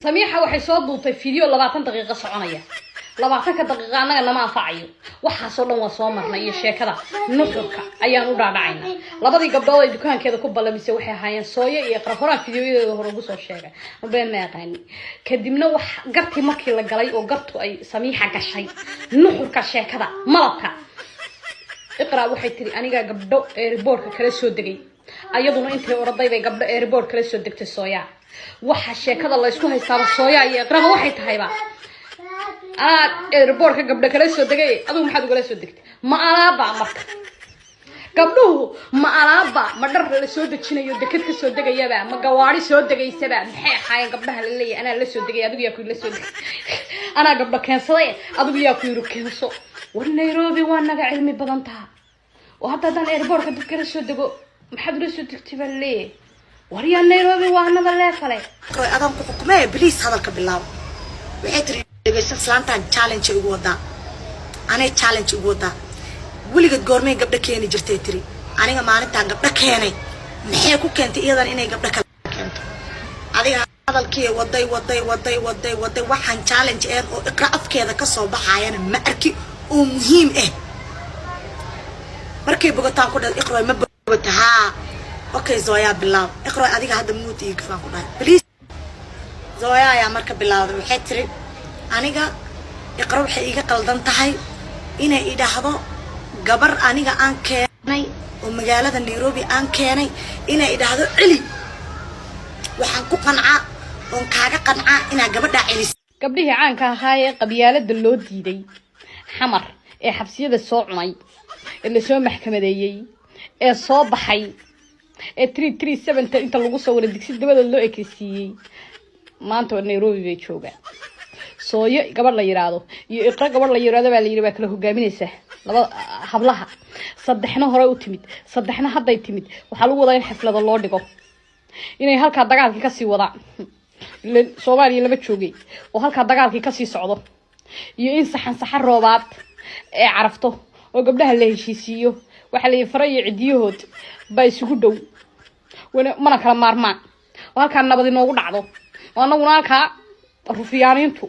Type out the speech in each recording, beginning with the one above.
Samiixa waxay soo duubtay video 20 daqiiqo soconaya. 20-ka daqiiqa annaga nama anfacayo. Waxaasoo dhan waa soo marnay iyo sheekada nuxurka ayaan u dhaadhacayna. Labadii gabdhood ay dukaankeeda ku ballamisay waxay ahaayeen Sooyo iyo Iqra. Horaan fideoyadeeda hore ugu soo sheegay, been ma aqaani. Kadibna wax gartii markii la galay oo gartu ay Samiixa gashay nuxurka sheekada malabka, Iqra waxay tiri: "Anigaa gabdho airportka kala soo degay." Ayaduna intay oraday bay gabdho airport kala soo degtay. Sooyaa waxa sheekada la isku haystaaba Sooyaa iyo Iqraba waxay tahayba: "Anaa airportka gabdho kala soo degay, adigu maxaad ugala soo degtay? Ma alaaba?" Marka gabdhuhu ma alaaba? Ma dhar la soo dejinayo deked ka soo degayaba? Ma gawaari soo degaysaba? Maxay ahaayeen gabdhaha la leeyahay "Anaa la soo degay"? Adigu yaa ku la soo degay? "Anaa gabdho keensaday", adigu yaa ku yiri keenso? War Nairobi waa naga cilmi badan taha, oo hadda haddaan airportka dad kala soo dego, "Maxaad ula soo degtay?" baa laleeyahay. War yaa Nairobi waa anada leefale. Adaan ku xukumee, please, hadalka bilaab. Waxay tiri: "Dhegeysan, islaantaan challenge igu wadaa, anay challenge igu wadaa. Weligeed goormay gabdho keeni jirtay?" Tiri, "Aniga maalintaan gabdho keenay, maxay ku keentay iyadan inay gabdho kale keento?" Adiga hadalkii waday, waday, waday, waday, waday. Waxaan challenge ahayn oo Iqra afkeeda kasoo baxayana ma arki oo muhiim ah. Markay bogataan ku dhahay: "Iqra, ma bogata?" "Haa." "Okay, Zoya, bilaab." "Iqra, adiga hadda mute ii gafaan," ku dhahay, "please." Zoya ayaa marka bilaawday. Waxay tiri: "Aniga Iqra waxay iiga qaldan tahay inay idhaahdo gabar aniga aan keenay oo magaalada Nairobi aan keenay, inay idhaahdo celi. Waxaan ku qancaa oon kaaga qancaa inaa gabadhaa celis." Gabdhihii caanka ahaa ee qabyaalada loo diiday Xamar, ee xabsiyada soo cunay, ee lasoo maxkamadeeyey, ee soo baxay, ee 337 inta lagu soo wara digsi dabadood loo ekeysiiyey, maanta Nairobi bay joogaan. Sooyo gabadh la yiraahdo iyo Iqro gabadh la yiraahdo baa la yiri baa kala hogaaminaysa laba hablaha. Saddexna hore u timid, saddexna hadday timid. Waxaa lagu wadaa in xaflado loo dhigo, inay halkaa dagaalkii kasii wadaan. Soomaaliya lama joogay oo halkaa dagaalkii kasii socdo, iyo in saxan saxan roobaad ee carafto oo gabdhaha la heshiisiiyo. Waxaa la yihi fara iyo cidiyahood baa isugu dhow, mana kala maarmaan, oo halkaa nabad inoogu dhacdo, oo anaguna halkaa rufiyaaniintu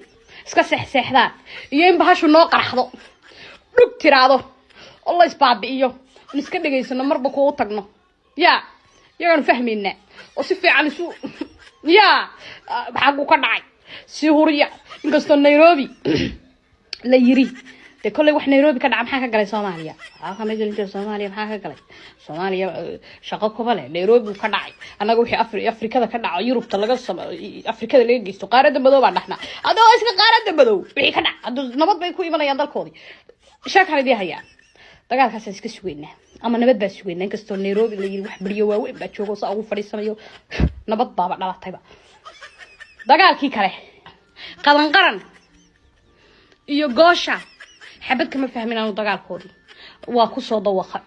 iska seexseexdaan, iyo in bahashu noo qaraxdo, dhug tiraado oo la isbaabi'iyo, on iska dhegaysano, marba kuwa u tagno ya iyagaanu fahmaynaa oo si fiican isu ya xaggu ka dhacay si huriya. Inkastoo Nairobi la yiri dee kolley wax Nairobi ka dhaca maxaa ka galay Soomaaliya? Waxaa kama gelin jira Soomaaliya. Maxaa ka galay Soomaaliya? Shaqo kuma leh. Nairobi uu ka dhacay. Annaga wixii Afrikada ka dhaco, Yurubta laga Afrikada laga geysto, qaaradda madow baan dhaxnaa. Adoo iska qaaradda madow wixii ka dhac hadduu nabad bay ku imanayaan dalkoodii. Sheekaan idii hayaa, dagaalkaasaan iska sugaynaa ama nabad baa sugaynaa. Inkastoo Nairobi la yiri wax beriyo waaweyn baa joogo, saa ugu fadhiisanayo, nabad baaba dhalatayba. Dagaalkii kale, Qadan Qaran iyo Goosha, xabad kama fahmin aanu. Dagaalkoodii waa kusoo dawaqa.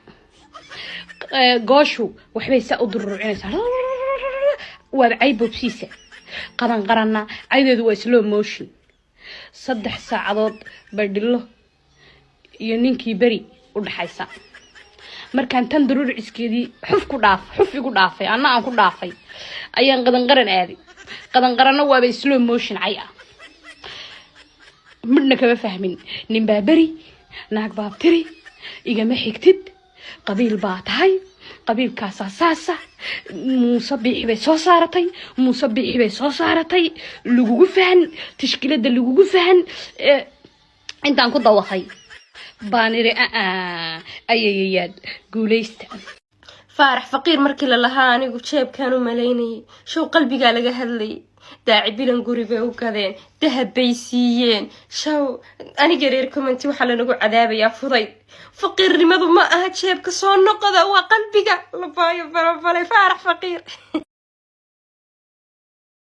Gooshu waxbay saa u dururucinaysaa, waaba cay boobsiisa. Qadan Qaranna caydeedu waa slow motion. 3 saacadood bay dhillo iyo ninkii beri u dhaxaysa. Markaan tan daruurciskeedii xuf ku dhaaf, xuf igu dhaafay, anna aan ku dhaafay, ayaan Qadan Qaran aaday. Qadan Qaranna waaba slow motion cay ah, midhna kama fahmin. Nin baa beri, naag baa tiri: "Igama xigtid, qabiil baa tahay, qabiilkaasaa saasa." Muuse Biixi bay soo saaratay, Muuse Biixi bay soo saaratay. Lagugu fahan tashkiilada, lagugu fahan. Intaan ku dawaqay baan iri: "Ayayayaad guuleysta." Faarax Faqiir markii la lahaa, anigu jeebkaan u malaynayay. Show qalbigaa laga hadlayay. Daaci Bilan guri bay u gadeen, dahab bay siiyeen. Show aniga reer comment waxaa lanagu cadaabayaa fudayd. Faqiirnimadu ma aha jeebka, soo noqoda, waa qalbiga. Labaayo barabale Faarax Faqiir.